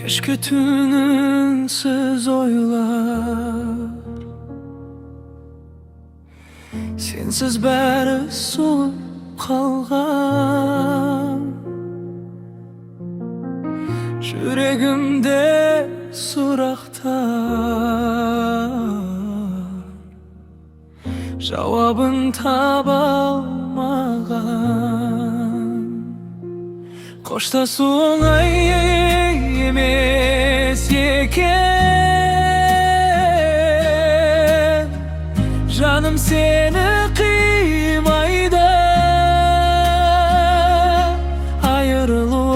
Кешкі түн үнсіз ойлар. Сенсіз бәрі солып қалған. Жүрегімде сұрақтар, жауабын таба алмаған. Қоштасу оңай емес екен. Жаным сені қимайды. Айырылу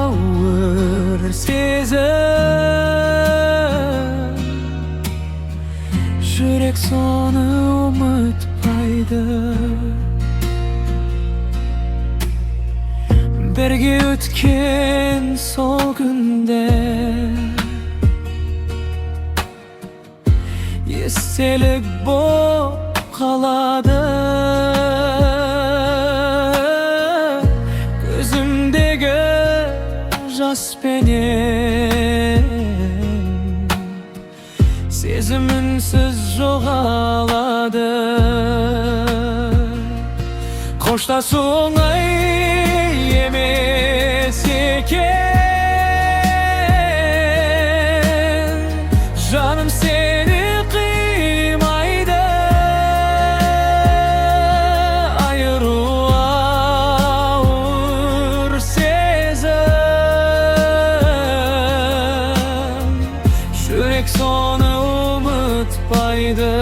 ауыр сезім. Жүрек соны ұмытпайды. Бірге өткен сол күндер естелік боп қалады. Көзімдегі жаспенен сезім үнсіз жоғалады. Қоштасу оңай емес екен. Жаным сені қимайды. Айыру ауыр сезім. Жүрек соны ұмытпайды.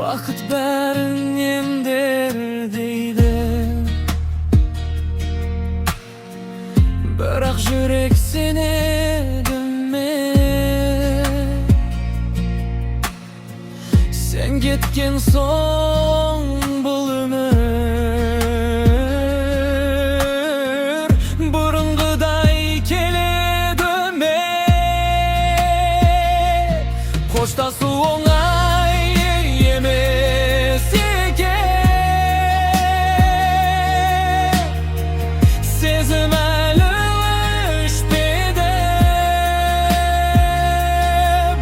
Уақыт бәрін емдер дейді, бірақ жүрек сенеді ме? Сен кеткен соң бұл өмір бұрынғыдай келеді ме? Қоштасу оңай емес екен. Сезім әлі өшпеді.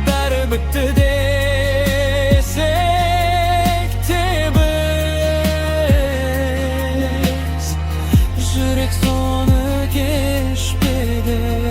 Бәрі бітті десек те, біз жүрек соны кешпеді.